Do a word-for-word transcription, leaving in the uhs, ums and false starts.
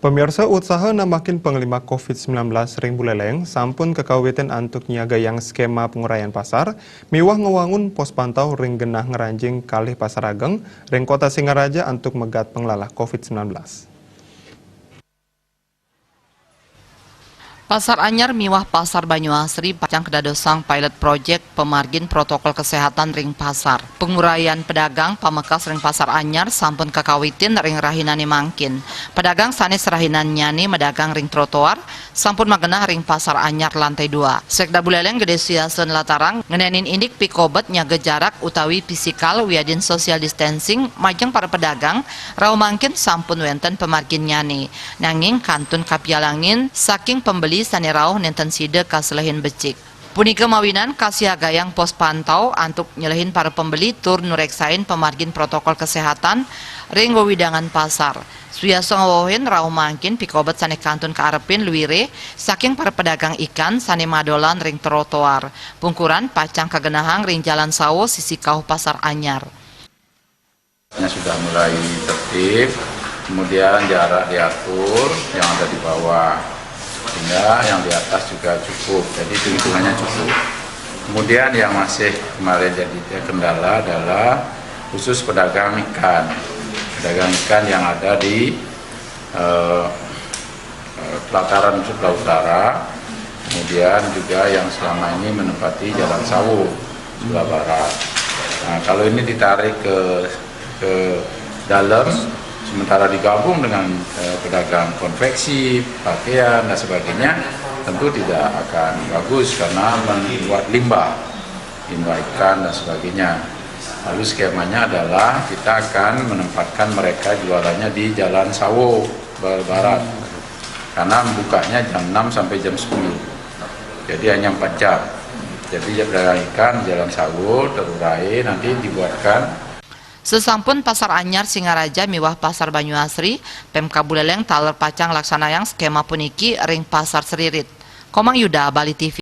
Pamirsa, utsaha nambakin panglima covid sembilan belas ring Buleleng sampun kakawitin antuk nyagayang skema pangurayan pasar miwah ngwangun pos pantau ring genah ngranjing kalih pasar ageng ring Kota Singaraja antuk megat panglalah covid sembilan belas. Pasar Anyar miwah Pasar Banyuasri pacang kadadosang pilot project pamargin protokol kesehatan ring pasar. Pangurayan pedagang pamekas ring Pasar Anyar sampun kakawitin ring rahinane mangkin. Pedagang sane serahinannyane madagang ring trotoar sampun magenah ring Pasar Anyar lantai dua. Sekda Buleleng Gede Siason Latarang ngenenin indik pikobet nyaga jarak utawi pisikal wiadin social distancing majeng para pedagang rauh mangkin sampun wenten pamarginnyane. Nanging kantun kapialangin saking pembeli sane rauh nenten sida kaselehin becik. Punika mawinan kasiagayang pos pantau antuk nyelehin para pembeli tur nureksain pamargin protokol kesehatan ring wewidangan pasar. Suyasa ngwewehin rauh mangkin pikobet sane kantun kaarepin luire saking para pedagang ikan sane madolan ring trotoar. Pungkuran pacang kagenahang ring Jalan Sawo sisi kauh Pasar Anyar. Sudah mulai tertib, kemudian jarak diatur, yang ada di bawah sehingga yang di atas juga cukup, jadi hitung-hitungannya cukup. Kemudian yang masih kemarin jadi kendala adalah khusus pedagang ikan, pedagang ikan yang ada di eh, eh, pelataran sebelah utara, kemudian juga yang selama ini menempati Jalan Sawo sebelah barat. Nah, kalau ini ditarik ke ke dalam, sementara digabung dengan eh, pedagang konveksi, pakaian dan sebagainya, tentu tidak akan bagus karena membuat limbah, limbah ikan dan sebagainya. Lalu skemanya adalah kita akan menempatkan mereka jualannya di Jalan Sawo Barat, karena bukanya jam enam sampai jam sepuluh. Jadi hanya empat jam. Jadi pedagang ikan Jalan Sawo terurai nanti dibuatkan. Sesampun Pasar Anyar Singaraja miwah Pasar Banyuasri, Pemkab Buleleng taler pacang laksanayang skema puniki ring Pasar Seririt. Komang Yuda, Bali T V.